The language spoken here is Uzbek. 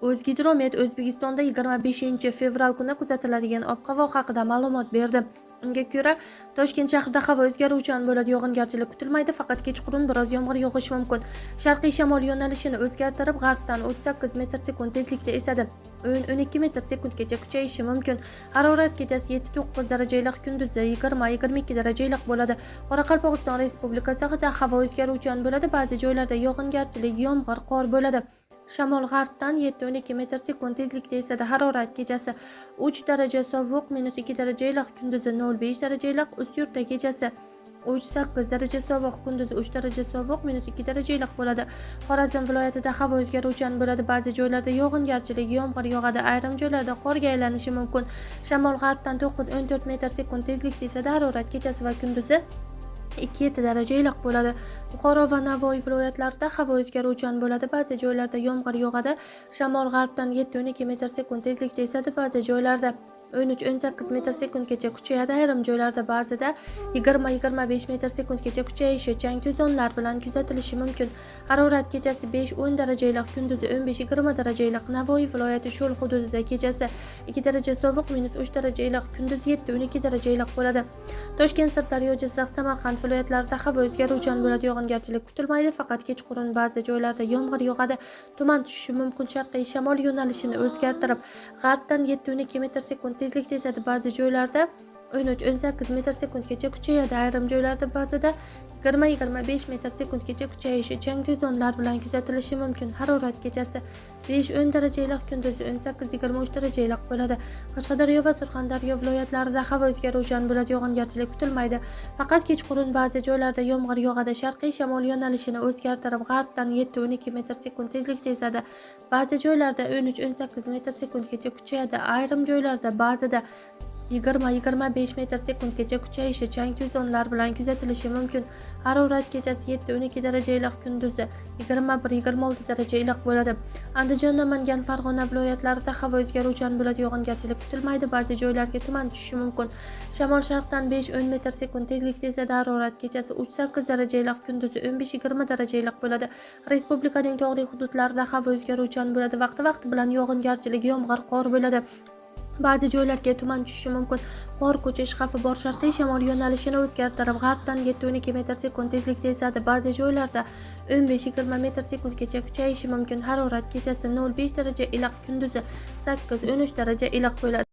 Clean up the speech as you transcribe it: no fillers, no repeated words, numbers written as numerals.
O'zgidromet O'zbekistonda 25 fevral kuni kuzatiladigan ob-havo haqida ma'lumot berdi. Unga ko'ra, Toshkent shahrida havo o'zgaruvchan bo'ladi, yog'ingarchilik kutilmaydi, faqat kechqurun biroz yomg'ir yog'ishi mumkin. Sharqiy shamol yo'nalishini o'zgartirib, g'arbdan 38 metr sekund tezlikda esadi. 10-12 metr sekundgacha kuchayishi mumkin. Harorat kechasi 7-9 daraja iliq, kunduzi 20-22 daraja iliq bo'ladi. Qoraqalpog'iston Respublikasida havo o'zgaruvchan bo'ladi, ba'zi joylarda yog'ingarchilik, yomg'ir, qor bo'ladi. Shamol g'arbdan 7-12 metr sekund tezlikda esadi. Harorat kechasi 3 daraja sovuq, -2 daraja iliq, kunduzi 0,5 daraja iliq. Ustyurtda kechasi 3-8 daraja sovuq, kunduzi 3 daraja sovuq, -2 daraja iliq bo'ladi. Xorazm viloyatida havo o'zgaruvchan bo'ladi. Ba'zi joylarda yog'ingarchilik, yomg'ir yog'adi. Ayrim joylarda qorga aylanishi mumkin. Shamol g'arbdan 9-14 metr sekund tezlikda esadi. Harorat kechasi va kunduzi 2-7 daraja iliq bo'ladi. Buxoro va Navoiy viloyatlarida havo o'zgaruvchan bo'ladi. Ba'zi joylarda yomg'ir yog'adi. Shamol g'arbdan 7-12 metr sekund tezlikda esadi. Ba'zi joylarda 13-18 metr sekundgacha kuchayadi. Ayrim joylarda ba'zida 20-25 metr sekundgacha kuchayishi, chang to'zonlar bilan kuzatilishi mumkin. Harorat kechasi 5-10 daraja iliq, kunduzi 15-20 daraja iliq. Navoiy viloyati cho'l hududida kechasi 2 daraja sovuq, -3 daraja iliq, kunduzi 7-12 daraja iliq bo'ladi. Toshkent, Sirdaryo, Jizzax, Samarqand viloyatlarida havo o'zgaruvchan bo'ladi, yog'ingarchilik kutilmaydi, faqat kechqurun ba'zi joylarda yomg'ir yog'adi, tuman tushishi mumkin. Sharqiy shamol yo'nalishini o'zgartirib, g'arbdan 7-12 metr sekund tezlikda esadi. Ba'zi joylarda 13-18 metr sekundgacha kuchayadi. Ayrim joylarda ba'zida 20-25 metr sekundgacha kuchayishi, chang to'zonlar bilan kuzatilishi mumkin. Harorat kechasi 5-10 daraja iliq, kunduzi 18-23 daraja iliq bo'ladi. Qashqadaryo va Surxondaryo viloyatlarida havo o'zgaruvchan bo'ladi, yog'ingarchilik kutilmaydi. Faqat kechqurun ba'zi joylarda yomg'ir yog'adi. Sharqiy shamol yo'nalishini o'zgartirib, g'arbdan 7-12 metr sekund tezlikda esadi. Ba'zi joylarda 13-18 metr sekundgacha kuchayadi. Ayrim joylarda ba'zida 20-25 metr sekundgacha kuchayishi, chang to'zonlar bilan kuzatilishi mumkin. Harorat kechasi 7-12 daraja iliq, kunduzi 21-26 daraja iliq bo'ladi. Andijon, Namangan, Farg'ona viloyatlarida havo o'zgaruvchan bo'ladi, yog'ingarchilik kutilmaydi, ba'zi joylarga tuman tushishi mumkin. Shamol sharqdan 5-10 metr sekund tezlikda esadi. Harorat kechasi 3-8 daraja iliq, kunduzi 15-20 daraja iliq bo'ladi. Respublikaning tog'li hududlarida havo o'zgaruvchan bo'ladi, vaqti-vaqti bilan yog'ingarchilik, yomg'ir, qor bo'ladi. Ba'zi joylarga tuman tushishi mumkin. Qor ko'chish xavfi bor. Sharqiy shamol yo'nalishini o'zgartirib, g'arbdan 7-12 metr sekund tezlikda esadi. Ba'zi joylarda 15-20 metr sekundgacha kuchayishi mumkin. Harorat kechasi 0,5 daraja iliq, kunduzi 8-13 daraja iliq bo'ladi.